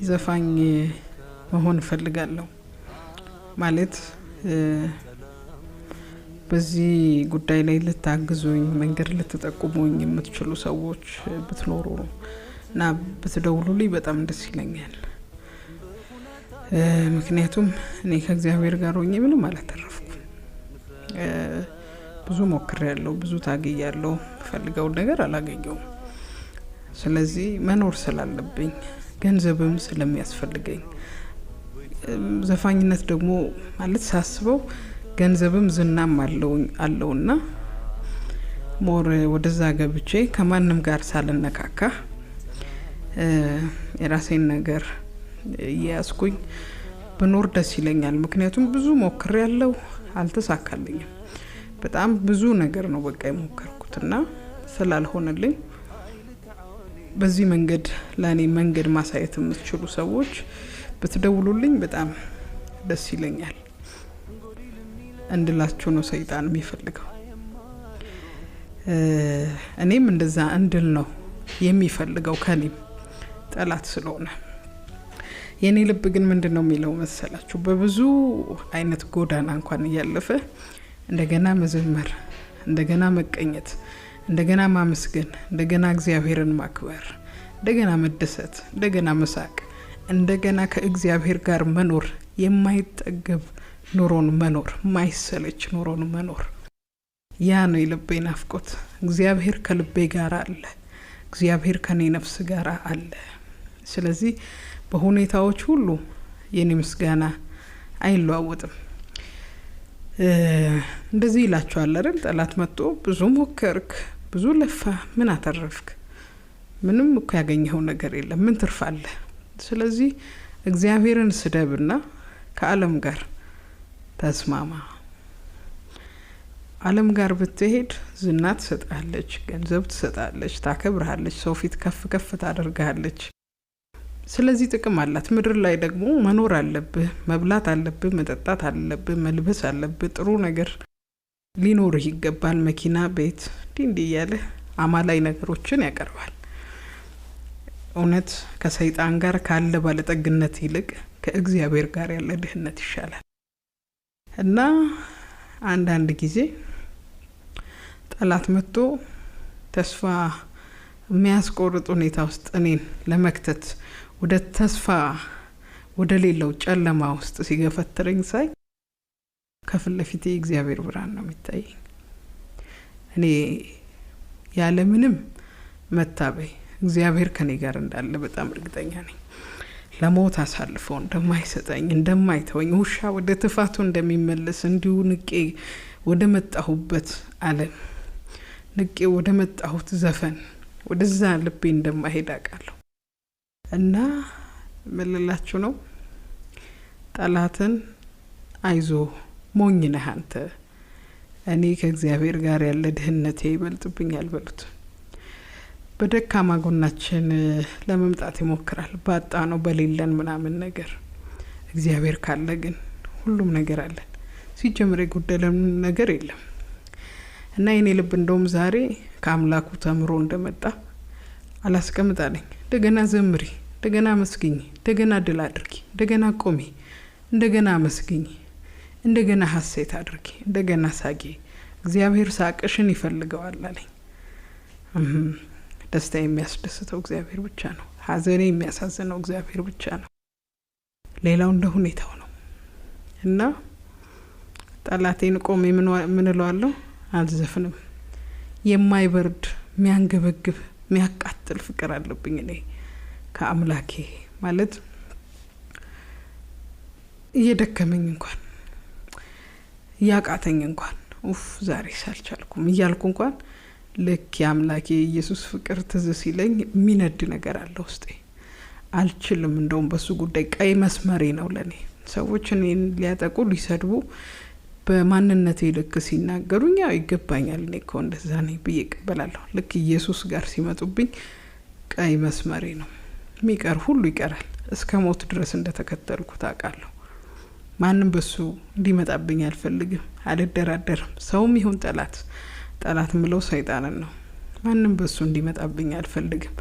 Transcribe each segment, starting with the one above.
ዘፋኝ መሆን እፈልጋለሁ። ማለት በዚህ ጉዳይ ላይ ልታግዙኝ፣ መንገድ ልትጠቁሙኝ የምትችሉ ሰዎች ብትኖሩ እና ብትደውሉልኝ በጣም ደስ ይለኛል። ምክንያቱም እኔ ከእግዚአብሔር ጋር ሆኜ ምንም አላተረፍኩም። ብዙ ሞክሬያለሁ፣ ብዙ ታግያለሁ፣ የምፈልገውን ነገር አላገኘውም። ስለዚህ መኖር ስላለብኝ፣ ገንዘብም ስለሚያስፈልገኝ፣ ዘፋኝነት ደግሞ ማለት ሳስበው ገንዘብም ዝናም አለውና more ወደዛ ገብቼ ከማንም ጋር ሳልነካካ የራሴን ነገር እየያዝኩኝ ብኖር ደስ ይለኛል። ምክንያቱም ብዙ ሞክሬያለሁ፣ አልተሳካልኝም። በጣም ብዙ ነገር ነው በቃ የሞከርኩትና ስላልሆነልኝ በዚህ መንገድ ለእኔ መንገድ ማሳየት የምትችሉ ሰዎች ብትደውሉልኝ በጣም ደስ ይለኛል። እንድላችሁ ነው ሰይጣን የሚፈልገው። እኔም እንደዛ እንድል ነው የሚፈልገው ከኔም ጠላት ስለሆነ። የኔ ልብ ግን ምንድነው የሚለው መሰላችሁ? በብዙ አይነት ጎዳና እንኳን እያለፈ እንደገና መዘመር፣ እንደገና መቀኘት፣ እንደገና ማመስገን፣ እንደገና እግዚአብሔርን ማክበር፣ እንደገና መደሰት፣ እንደገና መሳቅ፣ እንደገና ከእግዚአብሔር ጋር መኖር፣ የማይጠገብ ኑሮን መኖር፣ የማይሰለች ኑሮን መኖር፣ ያ ነው የልቤ ናፍቆት። እግዚአብሔር ከልቤ ጋር አለ። እግዚአብሔር ከኔ ነፍስ ጋር አለ። ስለዚህ በሁኔታዎች ሁሉ የኔ ምስጋና አይለዋወጥም። እንደዚህ ይላችኋል አይደል? ጠላት መጥቶ ብዙ ሞከርክ፣ ብዙ ለፋ፣ ምን አተረፍክ? ምንም እኮ ያገኘኸው ነገር የለም። ምን ትርፍ አለ? ስለዚህ እግዚአብሔርን ስደብና ከዓለም ጋር ተስማማ። ዓለም ጋር ብትሄድ ዝና ትሰጣለች፣ ገንዘብ ትሰጣለች፣ ታከብርሃለች፣ ሰው ፊት ከፍ ከፍ ታደርግሃለች። ስለዚህ ጥቅም አላት። ምድር ላይ ደግሞ መኖር አለብህ፣ መብላት አለብህ፣ መጠጣት አለብህ፣ መልበስ አለብህ፣ ጥሩ ነገር ሊኖርህ ይገባል። መኪና፣ ቤት፣ እንዲህ እንዲህ እያለ አማላይ ነገሮችን ያቀርባል። እውነት ከሰይጣን ጋር ካለ ባለጠግነት ይልቅ ከእግዚአብሔር ጋር ያለ ድህነት ይሻላል። እና አንዳንድ ጊዜ ጠላት መጥቶ ተስፋ የሚያስቆርጥ ሁኔታ ውስጥ እኔን ለመክተት ወደ ተስፋ ወደ ሌለው ጨለማ ውስጥ ሲገፈትረኝ ሳይ ከፊት ለፊቴ የእግዚአብሔር ብርሃን ነው የሚታየኝ። እኔ ያለምንም መታበይ እግዚአብሔር ከኔ ጋር እንዳለ በጣም እርግጠኛ ነኝ። ለሞት አሳልፎ እንደማይሰጠኝ፣ እንደማይተወኝ፣ ውሻ ወደ ትፋቱ እንደሚመለስ እንዲሁ ንቄ ወደ መጣሁበት ዓለም፣ ንቄ ወደ መጣሁት ዘፈን፣ ወደዛ ልቤ እንደማይሄድ አውቃለሁ። እና ምን ልላችሁ ነው? ጠላትን አይዞ ሞኝ ነህ አንተ፣ እኔ ከእግዚአብሔር ጋር ያለ ድህነቴ ይበልጥብኛል በሉት። በደካማ ጎናችን ለመምጣት ይሞክራል፣ ባጣ ነው በሌለን ምናምን ነገር። እግዚአብሔር ካለ ግን ሁሉም ነገር አለን። ሲጀምር የጎደለን ነገር የለም። እና የኔ ልብ እንደውም ዛሬ ከአምላኩ ተምሮ እንደመጣ አላስቀምጣለኝ። እንደገና ዘምሪ፣ እንደገና አመስግኝ፣ እንደገና ድል አድርጊ፣ እንደገና ቆሚ፣ እንደገና አመስግኝ፣ እንደገና ሀሴት አድርጊ፣ እንደገና ሳቂ፣ እግዚአብሔር ሳቅሽን ይፈልገዋል አለኝ። ደስታ የሚያስደስተው እግዚአብሔር ብቻ ነው። ሀዘኔ የሚያሳዝነው እግዚአብሔር ብቻ ነው። ሌላው እንደ ሁኔታው ነው። እና ጠላቴን ቆሜ ምን እለዋለሁ? አልዘፍንም። የማይበርድ፣ የሚያንገበግብ፣ የሚያቃጥል ፍቅር አለብኝ እኔ ከአምላኬ። ማለት እየደከመኝ እንኳን፣ እያቃተኝ እንኳን፣ ኡፍ ዛሬ ሳልቻልኩም እያልኩ እንኳን ልክ የአምላኬ ኢየሱስ ፍቅር ትዝ ሲለኝ የሚነድ ነገር አለ ውስጤ። አልችልም። እንደውም በሱ ጉዳይ ቀይ መስመሬ ነው ለኔ። ሰዎች እኔን ሊያጠቁ፣ ሊሰድቡ፣ በማንነቴ ልክ ሲናገሩኝ ያው ይገባኛል፣ እኔ እኮ እንደዛ ነኝ ብዬ እቀበላለሁ። ልክ ኢየሱስ ጋር ሲመጡብኝ ቀይ መስመሬ ነው። የሚቀር ሁሉ ይቀራል። እስከ ሞት ድረስ እንደተከተልኩት አውቃለሁ። ማንም በሱ እንዲመጣብኝ አልፈልግም፣ አልደራደርም። ሰውም ይሁን ጠላት፣ ጠላት ምለው ሰይጣንን ነው። ማንም በሱ እንዲመጣብኝ አልፈልግም።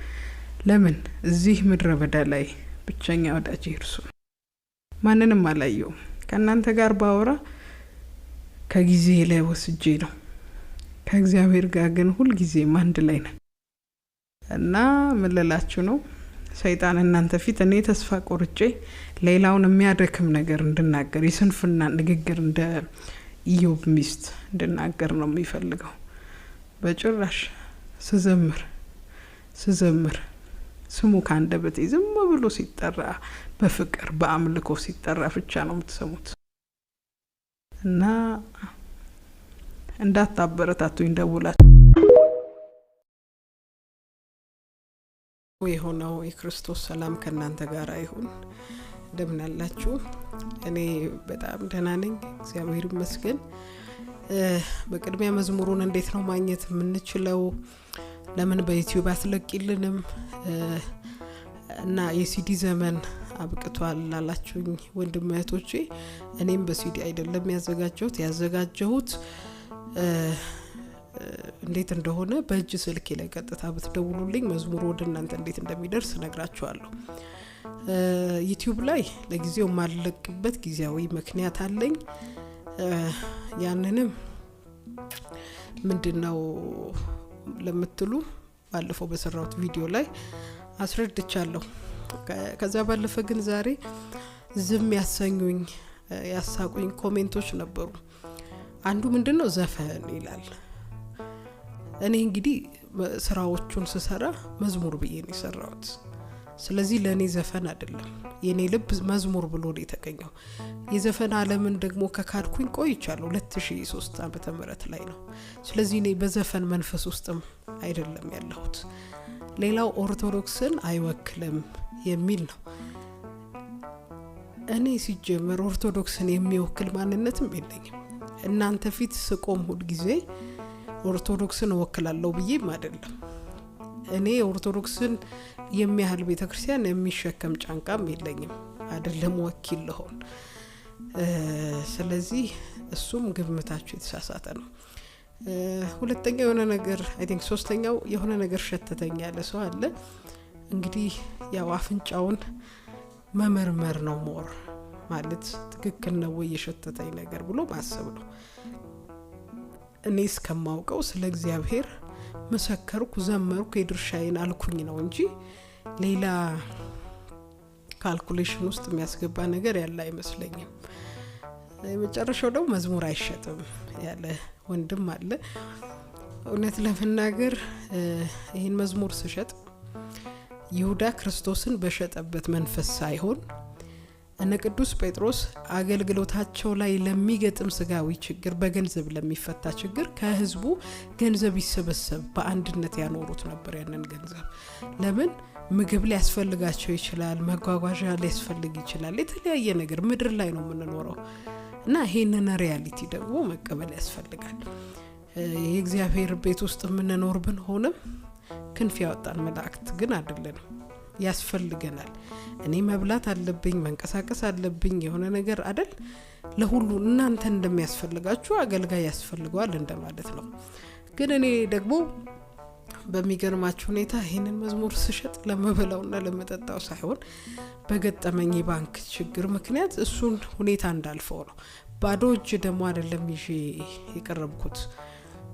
ለምን? እዚህ ምድረ በዳ ላይ ብቸኛ ወዳጄ እርሱ ነው። ማንንም አላየውም። ከእናንተ ጋር ባወራ ከጊዜ ላይ ወስጄ ነው። ከእግዚአብሔር ጋር ግን ሁልጊዜም አንድ ላይ ነን። እና ምን ልላችሁ ነው፣ ሰይጣን እናንተ ፊት እኔ ተስፋ ቆርጬ ሌላውን የሚያደክም ነገር እንድናገር፣ የስንፍና ንግግር እንደ ኢዮብ ሚስት እንድናገር ነው የሚፈልገው። በጭራሽ። ስዘምር ስዘምር ስሙ ከአንደበቴ ዝም ብሎ ሲጠራ፣ በፍቅር በአምልኮ ሲጠራ ብቻ ነው የምትሰሙት። እና እንዳታበረታቱኝ ደውላችሁ። የሆነው የክርስቶስ ሰላም ከእናንተ ጋር ይሁን። እንደምን አላችሁ? እኔ በጣም ደህና ነኝ፣ እግዚአብሔር ይመስገን። በቅድሚያ መዝሙሩን እንዴት ነው ማግኘት የምንችለው? ለምን በዩቲዩብ አትለቂልንም? እና የሲዲ ዘመን አብቅቷል ላላችሁኝ ወንድም እህቶቼ፣ እኔም በሲዲ አይደለም ያዘጋጀሁት። እንዴት እንደሆነ በእጅ ስልኬ ላይ ቀጥታ ብትደውሉልኝ መዝሙሩ ወደ እናንተ እንዴት እንደሚደርስ እነግራችኋለሁ። ዩቲዩብ ላይ ለጊዜው የማልለቅበት ጊዜያዊ ምክንያት አለኝ። ያንንም ምንድነው ለምትሉ ባለፈው በሰራሁት ቪዲዮ ላይ አስረድቻለሁ። ከዛ ባለፈ ግን ዛሬ ዝም ያሰኙኝ ያሳቁኝ comment ኦች ነበሩ። አንዱ ምንድነው ዘፈን ይላል። እኔ እንግዲህ ስራዎቹን ስሰራ መዝሙር ብዬ ነው የሰራሁት። ስለዚህ ለኔ ዘፈን አይደለም፣ የኔ ልብ መዝሙር ብሎ ነው የተገኘው። የዘፈን ዓለምን ደግሞ ከካድኩኝ ቆይቻለሁ፣ 2003 ዓመተ ምህረት ላይ ነው። ስለዚህ እኔ በዘፈን መንፈስ ውስጥም አይደለም ያለሁት። ሌላው ኦርቶዶክስን አይወክልም የሚል ነው። እኔ ሲጀመር ኦርቶዶክስን የሚወክል ማንነትም የለኝም። እናንተ ፊት ስቆም ሁል ጊዜ ኦርቶዶክስን እወክላለሁ ብዬም አይደለም። እኔ ኦርቶዶክስን የሚያህል ቤተክርስቲያን የሚሸከም ጫንቃም የለኝም፣ አይደለም ወኪል ልሆን። ስለዚህ እሱም ግምታችሁ የተሳሳተ ነው። ሁለተኛው የሆነ ነገር I think ሶስተኛው የሆነ ነገር ሸተተኝ ያለ ሰው አለ። እንግዲህ ያው አፍንጫውን መመርመር ነው more፣ ማለት ትክክል ነው ወይ የሸተተኝ ነገር ብሎ ማሰብ ነው። እኔ እስከማውቀው ስለ እግዚአብሔር መሰከርኩ፣ ዘመርኩ፣ የድርሻዬን አልኩኝ ነው እንጂ ሌላ calculation ውስጥ የሚያስገባ ነገር ያለ አይመስለኝም። የመጨረሻው ደግሞ መዝሙር አይሸጥም ያለ ወንድም አለ። እውነት ለመናገር ይህን መዝሙር ስሸጥ ይሁዳ ክርስቶስን በሸጠበት መንፈስ ሳይሆን እነ ቅዱስ ጴጥሮስ አገልግሎታቸው ላይ ለሚገጥም ስጋዊ ችግር፣ በገንዘብ ለሚፈታ ችግር ከህዝቡ ገንዘብ ይሰበሰብ በአንድነት ያኖሩት ነበር። ያንን ገንዘብ ለምን ምግብ ሊያስፈልጋቸው ይችላል፣ መጓጓዣ ሊያስፈልግ ይችላል፣ የተለያየ ነገር ምድር ላይ ነው የምንኖረው እና ይሄንን reality ደግሞ መቀበል ያስፈልጋል። የእግዚአብሔር ቤት ውስጥ የምንኖር ብንሆንም ክንፍ ያወጣን መላእክት ግን አይደለንም። ያስፈልገናል። እኔ መብላት አለብኝ፣ መንቀሳቀስ አለብኝ፣ የሆነ ነገር አይደል? ለሁሉ እናንተ እንደሚያስፈልጋችሁ አገልጋይ ያስፈልገዋል እንደማለት ነው። ግን እኔ ደግሞ በሚገርማችሁ ሁኔታ ይሄንን መዝሙር ስሸጥ ለመበላውና ለመጠጣው ሳይሆን በገጠመኝ የባንክ ችግር ምክንያት እሱን ሁኔታ እንዳልፈው ነው። ባዶ እጅ ደግሞ አይደለም ይዤ የቀረብኩት።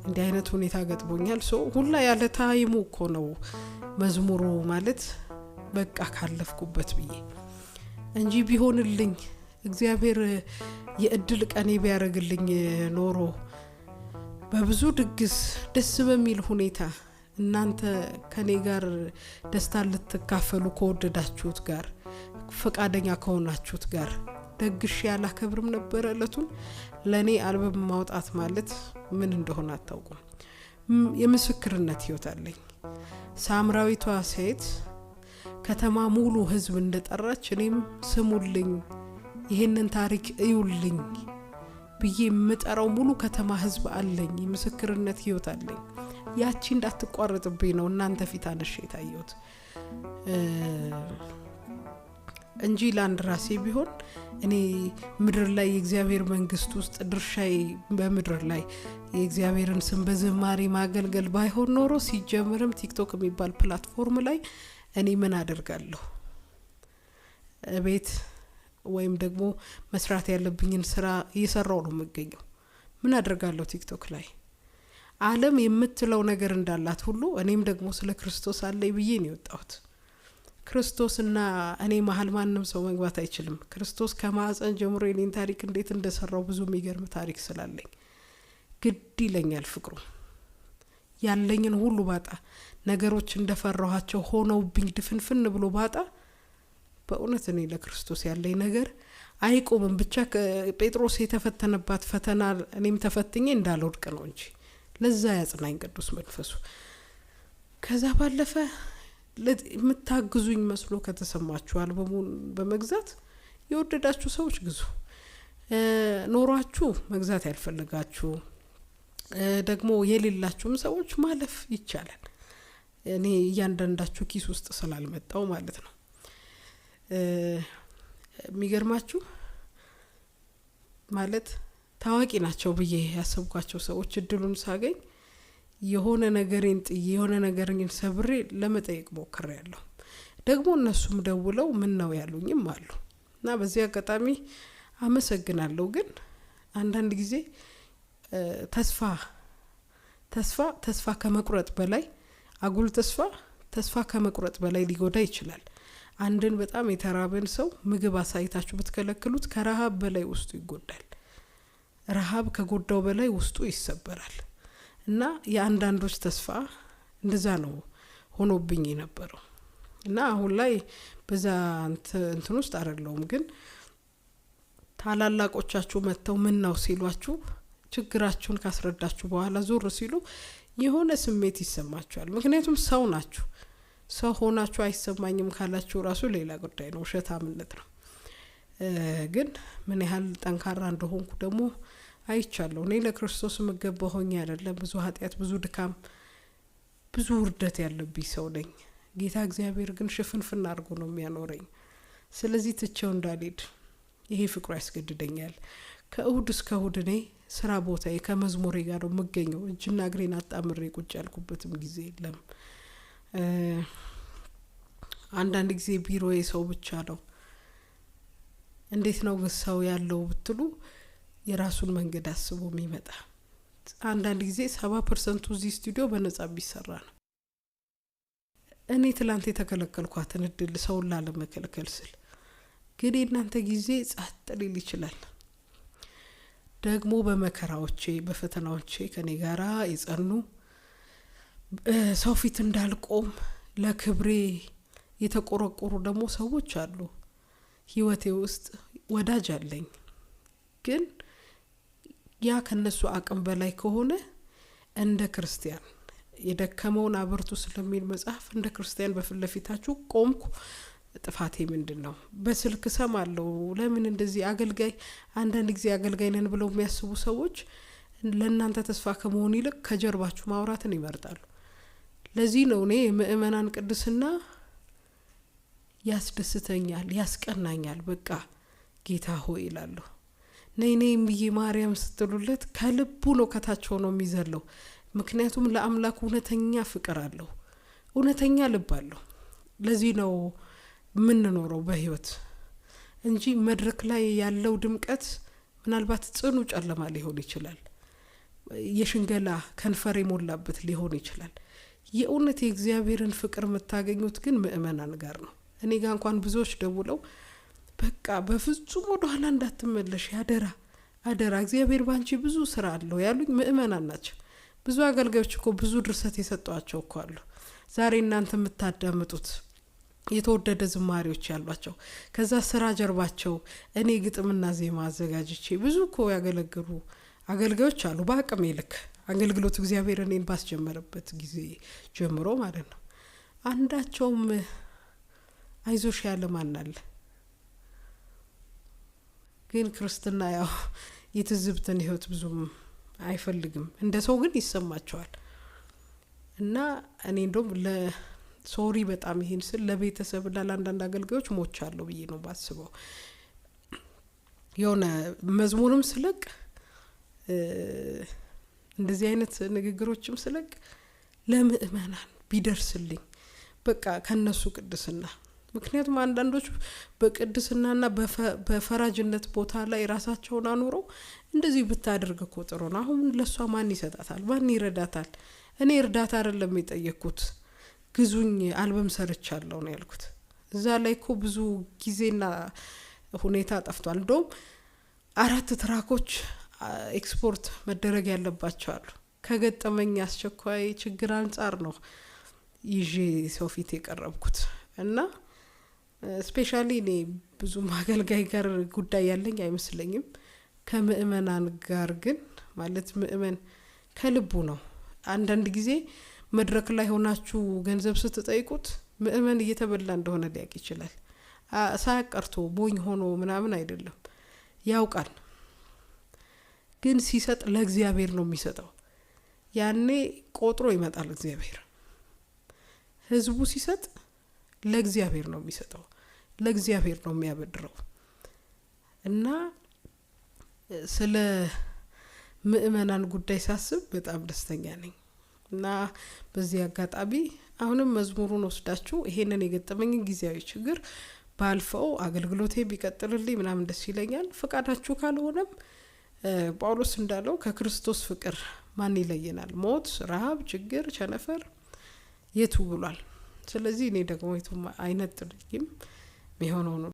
እንዲህ አይነት ሁኔታ ገጥሞኛል። ሁላ ያለ time ኡ እኮ ነው መዝሙሩ፣ ማለት በቃ ካለፍኩበት ብዬ እንጂ ቢሆንልኝ እግዚአብሔር የእድል ቀኔ ቢያደርግልኝ ኖሮ በብዙ ድግስ ደስ በሚል ሁኔታ እናንተ ከኔ ጋር ደስታ ልትካፈሉ ከወደዳችሁት ጋር፣ ፈቃደኛ ከሆናችሁት ጋር ደግሼ ያላከብርም ነበር እለቱን። ለኔ አልበም ማውጣት ማለት ምን እንደሆነ አታውቁም። የምስክርነት ህይወት አለኝ። ሳምራዊቷ ሴት ከተማ ሙሉ ህዝብ እንደጠራች እኔም ስሙልኝ፣ ይሄንን ታሪክ እዩልኝ ብዬ የምጠራው ሙሉ ከተማ ህዝብ አለኝ። የምስክርነት ህይወት አለኝ። ያቺ እንዳትቋረጥብኝ ነው እናንተ ፊት አነሽ የታየሁት እንጂ ለአንድ ራሴ ቢሆን እኔ ምድር ላይ የእግዚአብሔር መንግስት ውስጥ ድርሻዬ በምድር ላይ የእግዚአብሔርን ስም በዝማሬ ማገልገል ባይሆን ኖሮ ሲጀምርም ቲክቶክ የሚባል platform ላይ እኔ ምን አደርጋለሁ? ቤት ወይም ደግሞ መስራት ያለብኝን ስራ እየሰራው ነው የምገኘው። ምን አደርጋለሁ ቲክቶክ ላይ? ዓለም የምትለው ነገር እንዳላት ሁሉ እኔም ደግሞ ስለ ክርስቶስ አለኝ ብዬ ነው የወጣሁት። ክርስቶስና እኔ መሀል ማንም ሰው መግባት አይችልም። ክርስቶስ ከማህፀን ጀምሮ የኔን ታሪክ እንዴት እንደሰራው ብዙ የሚገርም ታሪክ ስላለኝ ግድ ይለኛል ፍቅሩ። ያለኝን ሁሉ ባጣ፣ ነገሮች እንደፈራኋቸው ሆነውብኝ ድፍንፍን ብሎ ባጣ፣ በእውነት እኔ ለክርስቶስ ያለኝ ነገር አይቆምም። ብቻ ጴጥሮስ የተፈተነባት ፈተና እኔም ተፈትኜ እንዳልወድቅ ነው እንጂ ለዛ ያጽናኝ ቅዱስ መንፈሱ። ከዛ ባለፈ የምታግዙኝ መስሎ ከተሰማችሁ አልበሙን በመግዛት የወደዳችሁ ሰዎች ግዙ። ኖሯችሁ መግዛት ያልፈለጋችሁ ደግሞ የሌላችሁም ሰዎች ማለፍ ይቻላል። እኔ እያንዳንዳችሁ ኪስ ውስጥ ስላልመጣው ማለት ነው። የሚገርማችሁ ማለት ታዋቂ ናቸው ብዬ ያሰብኳቸው ሰዎች እድሉን ሳገኝ የሆነ ነገሬን ጥዬ የሆነ ነገሬን ሰብሬ ለመጠየቅ ሞክሬያለሁ። ደግሞ እነሱም ደውለው ምን ነው ያሉኝም አሉ እና በዚህ አጋጣሚ አመሰግናለሁ። ግን አንዳንድ ጊዜ ተስፋ ተስፋ ተስፋ ከመቁረጥ በላይ አጉል ተስፋ ተስፋ ከመቁረጥ በላይ ሊጎዳ ይችላል። አንድን በጣም የተራበን ሰው ምግብ አሳይታችሁ ብትከለክሉት ከረሃብ በላይ ውስጡ ይጎዳል። ረሃብ ከጎዳው በላይ ውስጡ ይሰበራል። እና የአንዳንዶች ተስፋ እንደዛ ነው ሆኖብኝ የነበረው። እና አሁን ላይ በዛ እንትን ውስጥ አይደለሁም። ግን ታላላቆቻችሁ መጥተው ምን ነው ሲሏችሁ ችግራችሁን ካስረዳችሁ በኋላ ዞር ሲሉ የሆነ ስሜት ይሰማችኋል። ምክንያቱም ሰው ናችሁ። ሰው ሆናችሁ አይሰማኝም ካላችሁ ራሱ ሌላ ጉዳይ ነው፣ ውሸታምነት ነው። ግን ምን ያህል ጠንካራ እንደሆንኩ ደግሞ አይቻለሁ። እኔ ለክርስቶስ የምገባ ሆኜ አይደለም። ብዙ ኃጢአት፣ ብዙ ድካም፣ ብዙ ውርደት ያለብኝ ሰው ነኝ። ጌታ እግዚአብሔር ግን ሽፍንፍን አድርጎ ነው የሚያኖረኝ። ስለዚህ ትቼው እንዳልሄድ ይሄ ፍቅሩ ያስገድደኛል። ከእሁድ እስከ እሁድ እኔ ስራ ቦታዬ ከመዝሙሬ ጋር ነው የምገኘው። እጅና እግሬን አጣምሬ ቁጭ ያልኩበትም ጊዜ የለም። አንዳንድ ጊዜ ቢሮዬ ሰው ብቻ ነው። እንዴት ነው ግን ሰው ያለው ብትሉ የራሱን መንገድ አስቦ የሚመጣ። አንዳንድ ጊዜ 70% እዚህ ስቱዲዮ በነጻ ቢሰራ ነው። እኔ ትላንት የተከለከልኳትን እድል ሰውን ላለመከልከል ስል ግን የእናንተ ጊዜ ጸጥ ሊል ይችላል። ደግሞ በመከራዎቼ በፈተናዎቼ ከኔ ጋራ የጸኑ፣ ሰው ፊት እንዳልቆም ለክብሬ የተቆረቆሩ ደግሞ ሰዎች አሉ። ህይወቴ ውስጥ ወዳጅ አለኝ። ግን ያ ከነሱ አቅም በላይ ከሆነ እንደ ክርስቲያን የደከመውን አበርቱ ስለሚል መጽሐፍ እንደ ክርስቲያን በፊት ለፊታችሁ ቆምኩ። ጥፋቴ ምንድነው? በስልክ እሰማለሁ። ለምን እንደዚህ አገልጋይ አንዳንድ ጊዜ አገልጋይ ነን ብለው የሚያስቡ ሰዎች ለእናንተ ተስፋ ከመሆን ይልቅ ከጀርባችሁ ማውራትን ይመርጣሉ። ለዚህ ነው እኔ የምእመናን ቅድስና ያስደስተኛል፣ ያስቀናኛል። በቃ ጌታ ሆይ እላለሁ። ነይ ነይ እምዬ ማርያም ስትሉለት ከልቡ ነው ከታች ሆኖ የሚዘለው። ምክንያቱም ለአምላክ እውነተኛ ፍቅር አለው፣ እውነተኛ ልብ አለው። ለዚህ ነው የምንኖረው በህይወት እንጂ መድረክ ላይ ያለው ድምቀት ምናልባት ጽኑ ጨለማ ሊሆን ይችላል። የሽንገላ ከንፈር የሞላበት ሊሆን ይችላል። የእውነት የእግዚአብሔርን ፍቅር የምታገኙት ግን ምእመናን ጋር ነው። እኔ ጋር እንኳን ብዙዎች ደውለው በቃ በፍጹም ወደ ኋላ እንዳትመለሽ አደራ አደራ እግዚአብሔር ባንቺ ብዙ ስራ አለው ያሉኝ ምእመናን ናቸው። ብዙ አገልጋዮች እኮ ብዙ ድርሰት የሰጧቸው እኮ አሉ። ዛሬ እናንተ የምታዳምጡት የተወደደ ዝማሬዎች ያሏቸው ከዛ ስራ ጀርባቸው እኔ ግጥምና ዜማ አዘጋጅቼ ብዙ እኮ ያገለግሉ አገልጋዮች አሉ። በአቅሜ ልክ አገልግሎት እግዚአብሔር እኔን ባስጀመረበት ጊዜ ጀምሮ ማለት ነው። አንዳቸውም አይዞሽ ያለ ማን አለ? ግን ክርስትና ያው የትዝብትን ህይወት ብዙም አይፈልግም። እንደ ሰው ግን ይሰማቸዋል። እና እኔ እንደውም ለሶሪ በጣም ይሄን ስል ለቤተሰብና ለአንዳንድ አገልጋዮች ሞቻለሁ ብዬ ነው ባስበው። የሆነ መዝሙርም ስለቅ እንደዚህ አይነት ንግግሮችም ስለቅ ለምእመናን ቢደርስልኝ በቃ ከነሱ ቅድስና ምክንያቱም አንዳንዶች በቅድስናና በፈራጅነት ቦታ ላይ ራሳቸውን አኑረው እንደዚህ ብታደርግ እኮ ጥሩ ነው፣ አሁን ለእሷ ማን ይሰጣታል? ማን ይረዳታል? እኔ እርዳታ አይደለም የጠየቅኩት፣ ግዙኝ አልበም ሰርቻለሁ ነው ያልኩት። እዛ ላይ እኮ ብዙ ጊዜና ሁኔታ ጠፍቷል። እንደውም 4 track ኦች ኤክስፖርት መደረግ ያለባቸው አሉ። ከገጠመኝ አስቸኳይ ችግር አንጻር ነው ይዤ ሰው ፊት የቀረብኩት። እና specially እኔ ብዙም አገልጋይ ጋር ጉዳይ ያለኝ አይመስለኝም። ከምእመናን ጋር ግን ማለት ምእመን ከልቡ ነው። አንዳንድ ጊዜ መድረክ ላይ ሆናችሁ ገንዘብ ስትጠይቁት ምእመን እየተበላ እንደሆነ ሊያውቅ ይችላል። ሳያቀርቶ ሞኝ ሆኖ ምናምን አይደለም፣ ያውቃል። ግን ሲሰጥ ለእግዚአብሔር ነው የሚሰጠው። ያኔ ቆጥሮ ይመጣል እግዚአብሔር። ህዝቡ ሲሰጥ ለእግዚአብሔር ነው የሚሰጠው፣ ለእግዚአብሔር ነው የሚያበድረው። እና ስለ ምእመናን ጉዳይ ሳስብ በጣም ደስተኛ ነኝ። እና በዚህ አጋጣሚ አሁንም መዝሙሩን ወስዳችሁ ይሄንን የገጠመኝን ጊዜያዊ ችግር ባልፈው አገልግሎቴ ቢቀጥልልኝ ምናምን ደስ ይለኛል። ፈቃዳችሁ ካልሆነም ጳውሎስ እንዳለው ከክርስቶስ ፍቅር ማን ይለየናል? ሞት፣ ረሃብ፣ ችግር፣ ቸነፈር የቱ ብሏል። ስለዚህ እኔ ደግሞ የቱም አይነጥልኝም፣ የሚሆነው ነው።